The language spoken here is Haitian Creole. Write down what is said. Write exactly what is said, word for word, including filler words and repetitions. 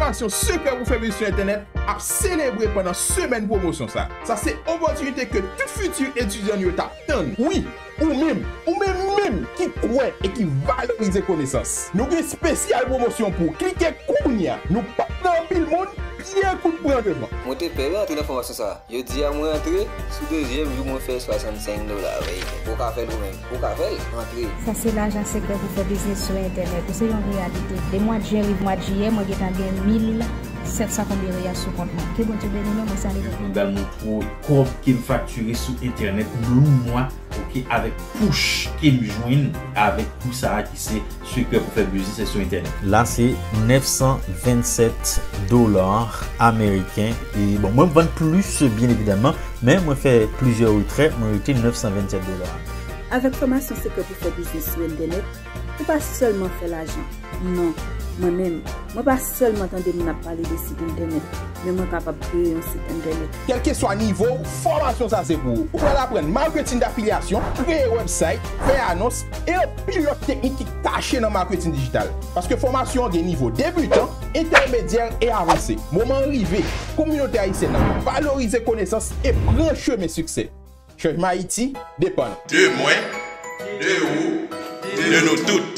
Fòmasyon Sekrè pou Fè Biznis sou Entènèt ap selebre pandan semèn pwomosyon sa. Sa se opòtinite ke tout fiti etidyan nou yo t ap tann. Wi, ou menm, ou menm menm ki kwè e ki valorize konesans. Nou gen espesyal pwomosyon pou w. Klike kounye a. Nou p ap nan anpil moun, byen kout pran devan. Mwen te pè wi antre nan fòmasyon sa. Yo di a mwen antre, sou dezyèm jou mwen fè swasannsenk dola ameriken. Ou ka fè l ou menm. Ou ka fè l, antre. Sa se lajan sekrè pou fè biznis sou entènèt. Ou se yon reyalite. Lè mwa jen rive mwa jiyè, mwen gentan gen mil sèt san konbyen riyal sou kont mwen. Ke Bondye beni nou, mwen salye nou. Mwen ba mwen pou kòb ke m faktire sou entènèt nan yon mwa, oke, avèk push ke m jwenn avèk kou sa a ki se sekrè pou fè biznis sou entènèt. La se nèf san vennsèt dola ameriken. E bon, mwen vann plis, byen evidaman, men mwen fè plizyè retrè, mwen rete nèf san vennsèt dola. Avèk fòmasyon sekrè pou fè biznis sou entènèt, ou pa sèlman fè lajan. Non, mwen menm, mwen pa sèlman tande moun ap pale de sit entènèt, men mwen kapab kreye yon sit entènèt. Kèlkeswa nivo w, fòmasyon sa se pou ou. Ou pral aprann marketing d'affiliation, kreye website, fè anons, e anpil lòt teknik ki kache nan maketing dijital. Paske fòmasyon an gen nivo debitan, entèmedyè e avanse. Moman an rive, kominote ayisyèn nan valorize konesans e pran chemen siksè. Chanjman Ayiti depann de mwen, de ou, de nou tout.